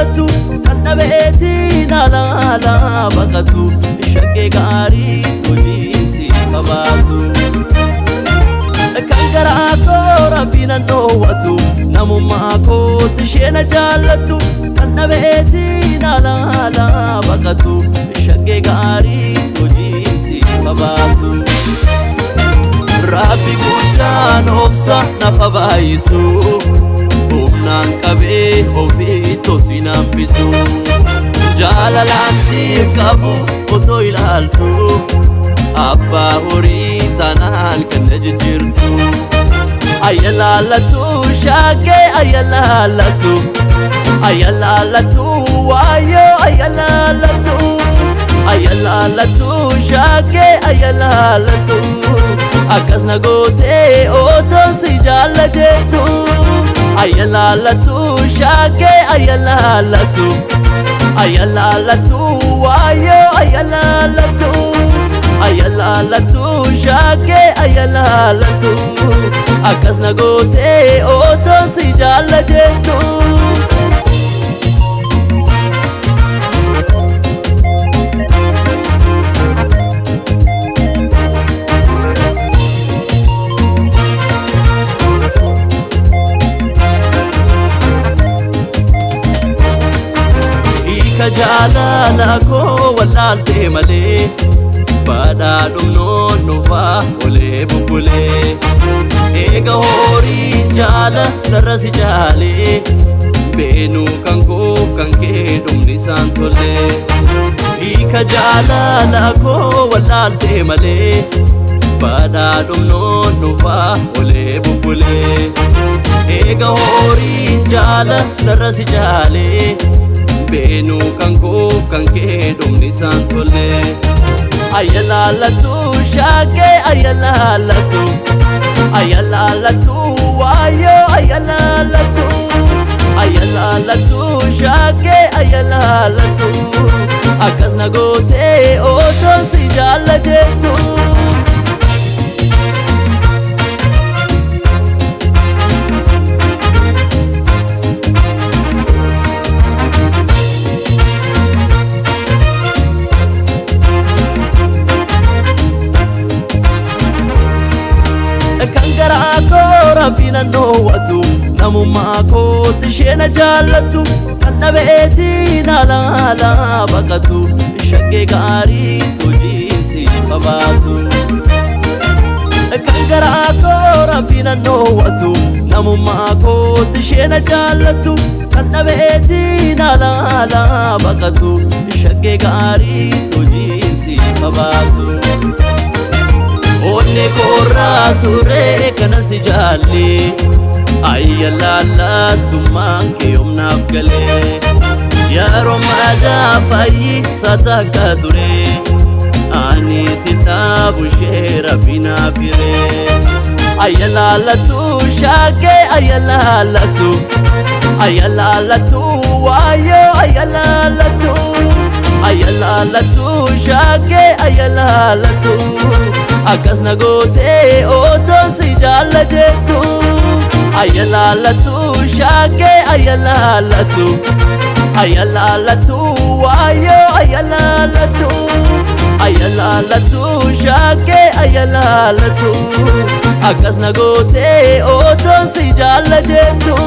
jaallattu kan dhabeetiin alaala baqatu shaggee gaarii hojiin si qabaatu. Kan garaa koo rabbiin an dhoowwatu namummaa kootti ishee na jaallattu kan dhabeetiin alaala baqatu shaggee gaarii hojiin si qabaatu. Rabbi guddaan obsa nafa baay'isu humnaan qabee ofii tosi nambisu jaalalaan siif qabu otoo ilaaltu abbaa horii tanaan kan na jijjiirtu. Ayyalaallattu shaggee ayyalaallattu ayyalaallattu waayyoo ayyalaallattu ayyalaallattu shaggee ayyalaallattu akkas na gootee otoon si jaalla jettu ayyalaallattu shaggee ayyalaallattu ayyalaallattu waayyoo ayyalaallattu ayyalaallattu shaggee ayyalaallattu akkas na gootee otoon si jaalla jettu. Hiika jaalala koo wallaaltee malee badhaadhumnoon dhufaa olee bubbulee eega horiin jaalalarra si jaalee beenuu kan koof kan kee dhumni isaan tolee hiika jaalala koo wallaaltee malee badhaadhumnoon dhufaa olee bubbulee eega horiin jaalalarra si jaalee beenuu kan koof kan kee dhumni isaan tolee. Ayyalaallattu shaggee ayyalaallattu ayyalaallattu waayyoo ayyalaallattu ayyalaallattu shaggee ayyalaallattu akkas na gootee otoon si jaalla jettu. Kan garaa koo rabbiin an dhoowwatu namummaa kootti ishee na jaallattu kan dhabeetiin alaala baqatu shaggee gaarii hojiin si qabaatu. Kan garaa koo rabbiin an dhoowwatu namummaa kootti ishee na jaallattu kan dhabeetiin alaala baqatu shaggee gaarii hojiin si qabaatu. Onnee koorraa ture kana si jaalle ayyalaallattummaan kee humnaaf galee yeroo madaa fayyisaa takka ture ani si dhaabu ishee rabbi naaf hiree. Ayyalaallattu shaggee ayyalaallattu ayyalaallattu waayyoo ayyalaallattu ayyalaallattu shaggee ayyalaallattu akkas na gootee otoon si jaalla jettu ayyalaallattu shaggee ayyalaallattu ayyalaallattu waayyoo ayyalaallattu ayyalaallattu shaggee ayyalaallattu akkas na gootee otoon si jaalla jettu.